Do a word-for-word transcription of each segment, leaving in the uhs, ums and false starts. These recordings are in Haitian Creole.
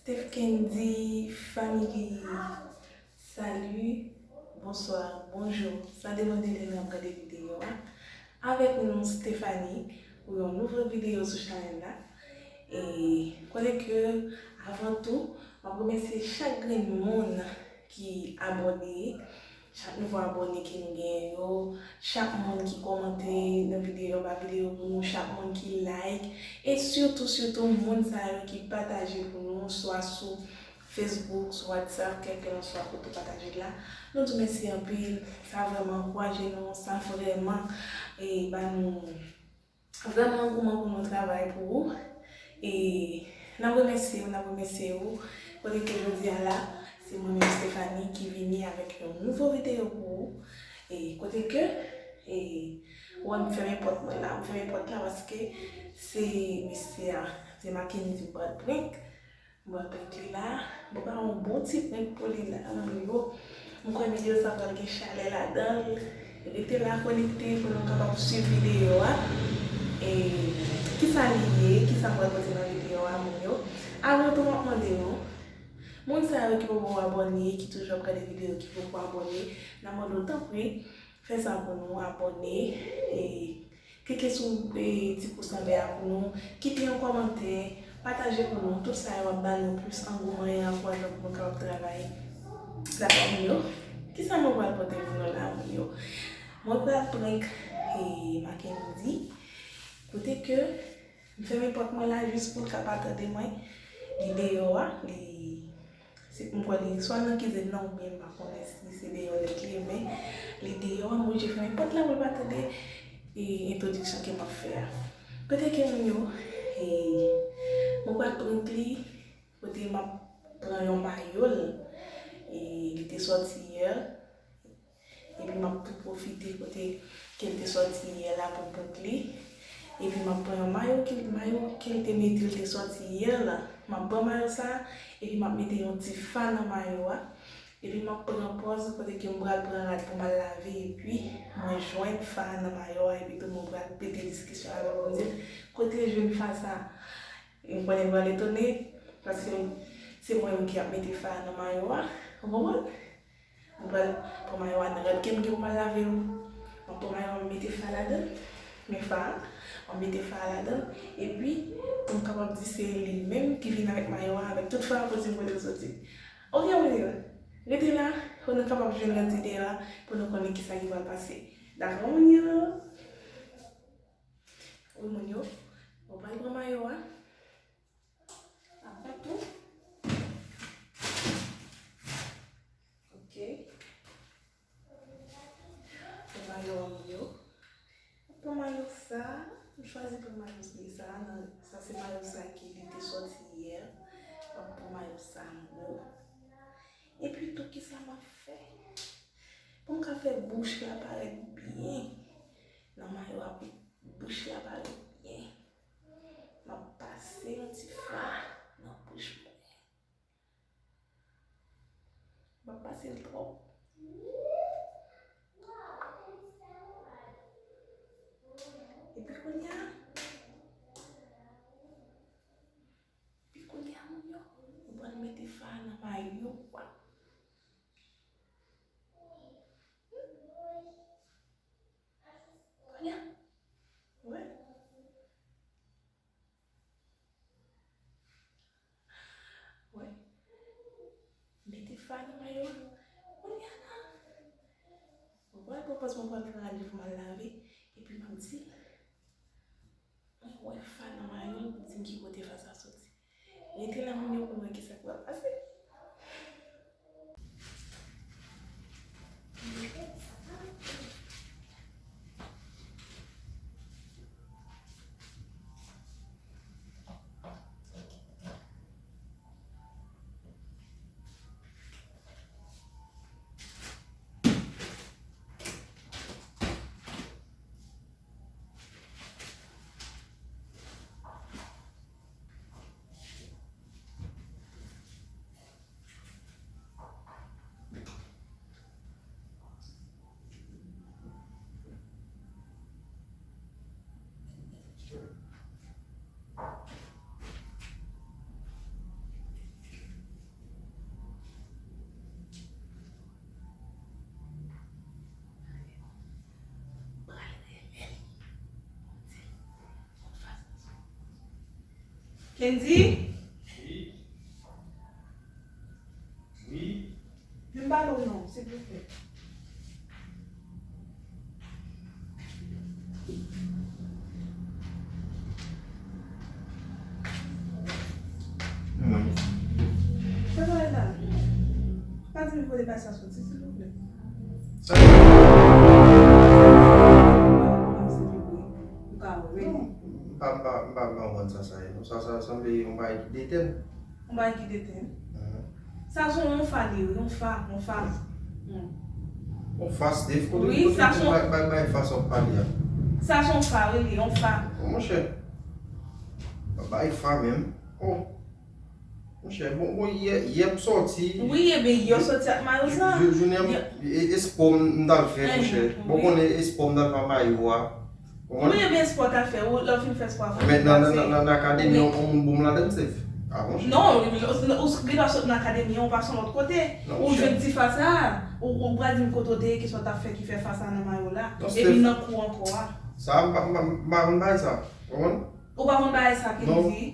Steph Kendy Family. Salut, bonsoir, bonjou. Sa depann de lè n ap gade videyo a. Avèk nou, Stephanie, pou yon nouvo videyo sou chanèl la. E kote ke, avan tou, m ap remèsye chak grenn moun ki abòne, chak nouvo abòne ke nou genyen yo, chak moun ki kòmante nan videyo, anba videyo pou nou, chak moun ki like, e sitou, sitou moun sa yo ki pataje pou nou, swa sou Facebook, sou WhatsApp, kèlkelanswa kote w pataje l la. Nou di w mèsi anpil, sa vrèman ankouraje nou, sa vrèman, e, ba nou vrèman angouman pou nou travay pou ou. E n ap remèsye w, n ap remèsye w. Kote ke jodi a la, se mwen menm Stephanie ki vini avèk yon nouvo videyo pou ou. E kote ke, e, ou wè m fèmen pòt mwen la, m fèmen pòt la paske se mesye a, se Mackendy Brad Prank. Bon, tank li la, mwen ba yon bon ti prank pou li la, moun yo. Mwen kwè videyo sa pral gen chalè ladan l. Rete la konekte pou nou kapab swiv videyo a. E kisa li ye, kisa m pral pote nan videyo a, moun yo. Avan tou, m ap mande nou, moun sa yo ki poko abòne, ki toujou ap gade videyo, ki poko abòne, n ap mande w tanpri, fè sa pou nou, abòne, e klike sou, e, ti pous anlè a pou nou, kite yon kòmantè, pataje pou nou. Tout sa yo ap ba nou plis angouman e ankourajman pou nou kapab travay. Dakò, moun yo? Kisa mwen pral pote pou nou la, moun yo? Mwen pral prank, e, Mackendy. Kote ke m fèmen pòt mwen la jis pou l ka pa tande mwen. Li deyò a, li Se, m kwè li swa nan kizin nan oubyen m pa konnen si se deyò nèt li ye, men li deyò a, m oblije fèmen pòt la pou l pa tande, e, entwodiksyon ke m ap fè a. Kote ke moun yo, e, mwen pral prank li, kote m ap pran yon mayo l, e, li te sòti yè. Epi m ap tou pwofite kote ke l te sòti yè la pou m prank li. Epi m ap pran yon mayo ke, mayo ke l te mete l te sòti yè la. M ap pran mayo sa a, epi m ap mete yon ti fa nan mayo a. Epi m ap pran pòz kote ke m pral pran rad pou m al lave, epi mwen jwenn fa a nan mayo a, epi tou mwen pral pete diskisyon avè l pou m di l, "Kote w jwenn fa sa a?" M konnen l pral etone, paske se mwen menm ki ap mete fa a nan mayo a. Ou konprann? Mwen pral pran mayo a nan rad ke m gen pou m al lave yo. Mwen pran mayo a, mwen mete fa ladan l. Men fa a, mwen mete fa a ladan l. Epi, pou m kapab di se li menm ki vin avèk mayo a, avèk tout fa a, pou di m kote l soti. Oke, moun yo, rete la, pou nou kapab jwenn rad videyo a, pou nou konnen kisa ki pral pase. Dakò, moun yo? Wi, moun yo, mwen pral pran mayo a. Avan tou. Ok. Pran mayo a, moun yo. Pran mayo sa. M chwazi pran mayo sa. Nan, sa se mayo sa ki li te sòti yè. M ap pran mayo sa, moun yo. Epi tou, kisa m ap fè? Pou m ka fè bouch la parèt byen. Nan mayo a, pou bouch la parèt byen. M ap pase yon ti fa nan bouch mwen. M ap pase l twòp. Epi kounye a, epi kounye a, moun yo, ou pral mete fa nan mayo a. Kounye a, wè. Wè. Kounye a la. Mwen pral pran pòz mwen pral pran rale pou m al lave, epi m ap di l, mwen wè fa nan mayo l pou di m ki kote fa sa soti. Rete la moun yo pou m wè kisa k pral pase. Kendy? Wi. Wi. Vin pale w non, silvouplè. Sa bagay la? Pa di m kote bagay sa soti, silvouplè. Sa. Ou ka wè. Non, m pa, m pa, m pa, m pa konprann sa sa ye. Sa, sa sanble yon bagay ki detèn. Yon bagay ki detèn. Mhm. Sa se yon fa li ye, yon fa, yon fa. Hmm. Yon fa, Steph, kote, wi, kote sa se yon bay, bay, bay fa sa w ap pale a? Sa se yon fa, wi, li, yon fa. Oh, monchè. Bay fa menm. Oh. Monchè, bon, bon, yè, yè m sòti. Wi, ebyen, yè w sòti ak mayo sa. Jou-, jou-, jounen an, e, espò m, m t al fè, monchè. Bon, konnen espò m t al fè mayo a. Ou konprann? Wi, ebyen, espò w t al fè, ou, lè w fin fè espò a, men nan, nan, nan, nan akademi an, yon moun bon ladan, Steph. Ah, monchè. Non, ou, ou, ou gen dwa sot nan akademi an, ou pase yon lòt kote. Ou jwenn ti fa sa, ou, ou pral di m kote w te ye, kisa w t ap fè ki fè fa sa nan mayo la. Epi nan kou ankò a. Sa, m pa, m pa, m pa konn bagay sa. Ou konprann? Ou pa konn bagay sa ki di?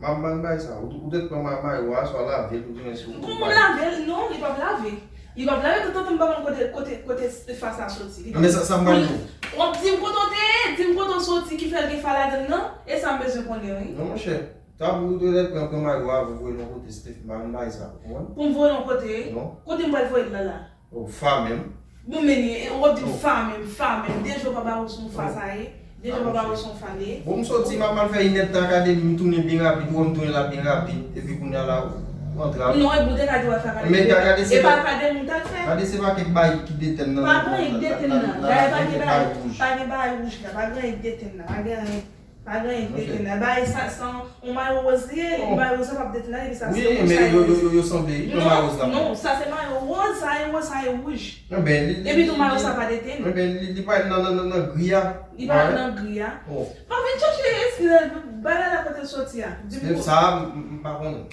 M ap mal bay sa. Ou, ou te pran ma-, mayo a, swa lave l, ou tounen sou. Pou m lave l, non, li p ap lave. Li p ap lave, toutotan m pa konn kote, kote, kote fa sa soti. Li p ap. Men sa, sa m pral di w. W ap di m kote w te ye, di m kote w soti, ki fè l gen fa ladan l nan, e sa m bezwen konnen, wi. Non, monchè. Sa pou ou te pran, pran mayo a, voye l yon kote, Steph, m pa konn bay sa, ou konprann? Pou m voye l yon kote? Non. Kote m pral voye l la, la? Oh, fa menm. Bon, men, w ap di m fa menm, fa menm. De jou w pa ba w se yon fa sa ye. De jou w pa ba w se yon fa li ye. Bon, m soti, m ap al fè inèdtan akademi, m tounen byen rapid, ou wè m tounen la byen rapid. Epi kounye a la, ou antre a. Non, epi w te ka di w al fè akademi. Men gade se. E pa akademi w t al fè. Gade se pa kèk bagay ki detèn nan. Pa gen anyen ki detèn nan. Gade pa gen bagay, pa gen bagay wouj la, pa gen anyen ki detèn nan, pa gen anyen. Pa gen anyen ki detèn la. Bagay sa, sa yon, yon mayo woz li ye, yon mayo woz la p ap detèn la, epi sa se wouj sa ye. Wi, men yo, yo, yo, yo sanble, wi, nan mayo woz la. Non, non, sa se mayo woz, sa ye woz, sa ye wouj. Epi tou mayo sa pa detèn. Enben, li, li parèt nan, nan, nan, nan gri a. Li parèt nan gri a. Oh. Pa vin chèche eskiz, bagay la kote l soti a. Di m. Sa, m, m, m pa konnen.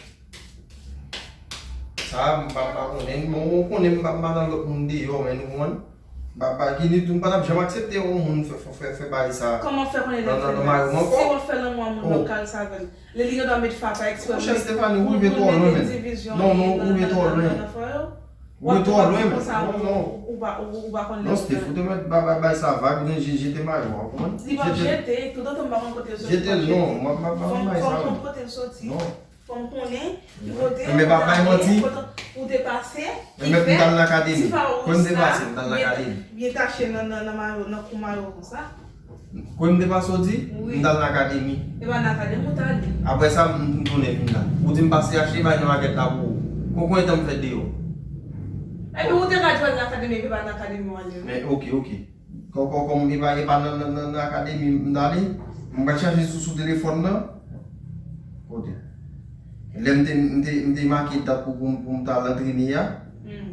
Sa, m pa, m pa konnen. Bon, ou konnen m pa, m pa nan lòt moun deyò, men nou konprann. Ba, ba, Gini tou, m pa t ap janm aksepte yon moun fè, fè, fè, fè bagay sa. Kòman fè konnen lè l fè bagay? Si w ap fè lanmou a moun nan kal sa avè l. Lè li gen dwa met fa pa eksprè. Monchè Stephanie, ou rive twò lwen, men. Non, non, ou rive twò lwen. Ou rive twò lwen, men. Non, non. Ou pa, ou, ou pa konn lè. Non, Steph, ou te mèt ba, ba, bay sa vag, ou te jete mayo a, ou konprann? Li p ap jete, toutotan m pa konn kote l soti, li p ap jete. Jete l, non, m ap, m ap, m ap bay sa. Fò m konn kote l soti. Non. Fò m konnen ki kote ou t ale, kote ou te pase, ki fè ti fa wouj sa byen, byen tache nan, nan, nan mayo, nan kou mayo konsa. Kwen m te pase w di, m t al nan akademi. E pa nan akademi ou t ale. Apre sa, m, m tounen vin la. Ou di m pase achte bay nan makèt la pou ou. Kon, konbyen tan m fè deyò? Epi ou te ka di w al nan akademi, epi pa nan akademi w ale, wi. Men, oke, oke. Kò, kò, kòm e pa, e pa nan, nan, nan, nan akademi m t ale, m pral chache sou, sou telefòn nan. Kote? Lè m te, m te, m te make dat pou, pou m, pou m ta al antrene a.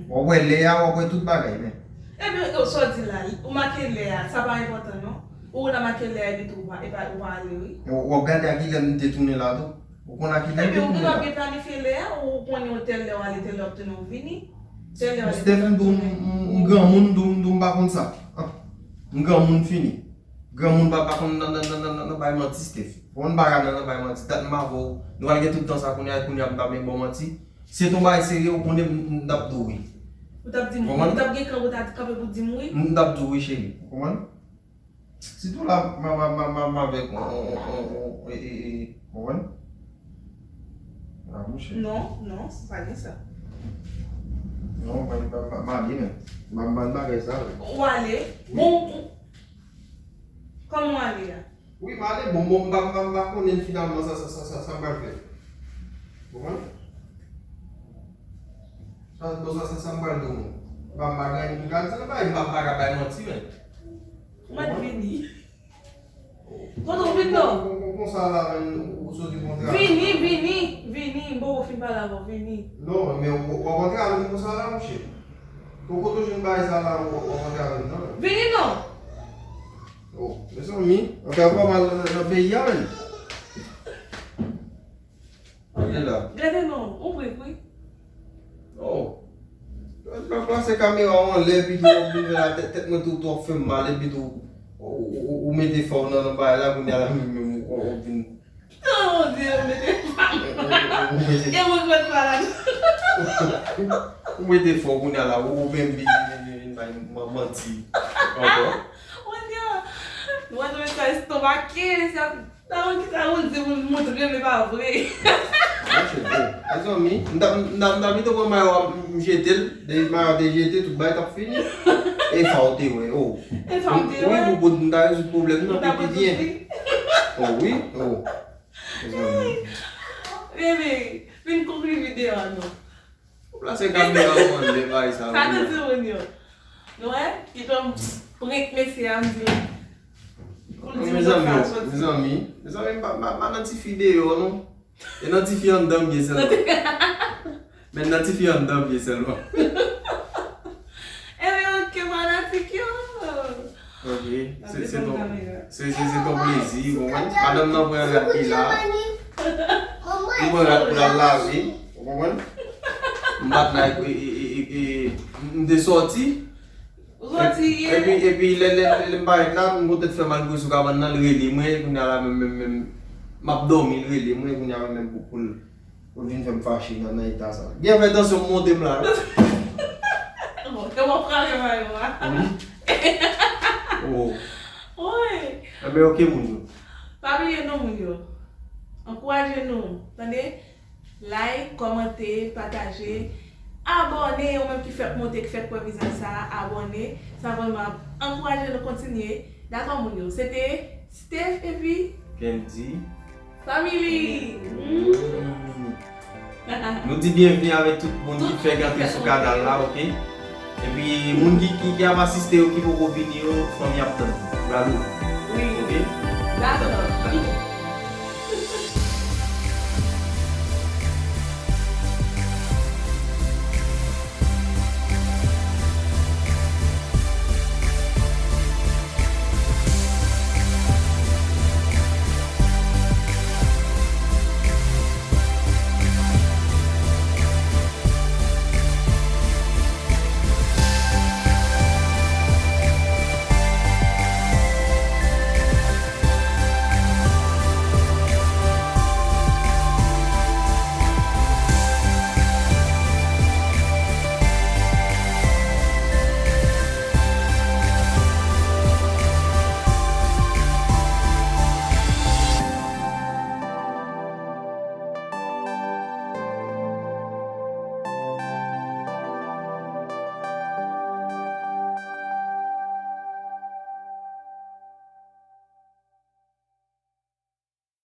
W ap wè lè a, w ap wè tout bagay, men. Ebyen, sa w di la, ou make lè a, sa pa enpòtan, non. Ou la make lè a, epi tou, ou pa, e pa, ou pa ale, wi. W, w ap gade a ki lè m te tounen la, tou. Ou konn a ki lè m te tounen la. Ebyen, ou gen dwa byen planifye lè a, ou konnen yon tèl lè w ale, tèl lè w ap tounen, ou vini. Tèl lè w ale, tèl lè w ap tounen. Steph, m di w, m, m, m granmoun, m di w, m pa konn sa. M granmoun fini. Granmoun pa, pa konn nan, nan, nan, nan, nan, nan bay manti, Steph. Fò n pa ka nan, nan bay manti. Dat m avè w, nou pral gen tout tan sa kounye a, kounye a m pa menm ba w manti. Si se t yon bagay serye, ou konnen m, m t ap di w wi. Ou t ap di m, ou t ap gen kan ou ta kanpe pou di m wi. M t ap di w wi, cheri. Ou konprann? Sitou la, m, m, m, m, m avèk yon, yon, yon, yon, e, e, e, ou konprann? A, mouche. Non, non, se pa gen sa. Non, m, m, m, m ale, men. M, m, m bagay sa, men. Ou ale? Bon, ou, kòman w ale a? Wi, m ale. Bon, bon, m pa, m pa, m pa konnen finalman sa, sa, sa, sa, sa m pral fè. Konprann? Sa, bon, sa, sa, sa m pral di w. M pa, m pa gen anyen pou m ka di nan bagay, m pa, m pa ka bay manti, men. Ou mèt vini. Kote w vin non? Kon, kon, konsa la, men, ou, ou soti kontra. Vini, vini, vini. M poko fin pale avè w, vini. Non, men w, w, w kontra vin konsa la, monchè. Kon kote w jwenn bagay sa la, w, w kontra vin non. Vini non! Oh, mezanmi, anpil fè mal nan, nan peyi a, men. Gade non, ou brik wi. Oh. Mwen plase kamera w anlè epi tou w ap vin fè la tèt, tèt mwen tou, tou ap fè m mal epi tou ou, ou, ou, ou mete fò w nan, nan bagay la kounye a la menm menm ou, ou vin. Oh mon Dieu, mete fò. E mwen kwè pa la. Ou mete fò kounye a la ou, ou vin vin vin vin bay manti ankò. Mon Dieu, mwen mwen sa estomake, sa. Sa moun ki sa moun di moun moutre men pa vre. Monchè, oh, mezanmi, m ta, m ta, m ta pito pran mayo a m jete l, depi mayo a te jete, tout bagay t ap fini. E sa w te wè, oh. E sa w te wè. Wi, pou bout m ta rezoud pwoblèm nan pi pi byen. Oh wi, oh. Mezanmi. Bebe, vin konkli videyo a non. Ou plase kamera w anlè bagay sa yo. Sa nou di moun yo. Nou wè? Li pran prank mesye a m di l. Pou l di m lòt sa soti. Mezanmi, mezanmi, m pa, m pa, m pa nan ti fi deyò non. E nan ti fi anndan m ye sèlman. Men nan ti fi anndan m ye sèlman. Ebyen oke fanatik yo. Ok. Se, se ton, se, se, se ton plezi, ou konprann? Madanm nan pran rad li la. Li pran rad pou l al lave, ou konprann? M pa t la, e, e, e, e, e, m te sòti. Ou sòti yè? Epi, epi, lè, lè, lè, lè m parèt la, m poutèt fè mal bri sou kabann nan, l rele mwen, kounye a la menm, menm, menm, m ap dòmi, l rele mwen, kounye a menm, menm, pou, pou l Ou vin fè m fache nan, nan eta sa. Gen fè tansyon m monte m la wi. Bon, e w ap frape mayo a. Wi. Oh. Wi. Enben oke moun yo. Pa bliye non moun yo. Ankouraje nou, tande? Like, kòmante, pataje, abòne, ou menm ki fèk monte, ki fèk wè vizaj sa, abòne. Sa vrèman ap ankouraje nou kontinye. Dakò moun yo. Se te Steph epi Kendy. Family! Nou di byenvni avèk tout moun ki fèk antre sou kanal la, oke? Epi moun ki, ki, ki ap asiste yo, ki poko vini yo, fanmi ap tann. Bra louvri. Wi. Oke? Dakò.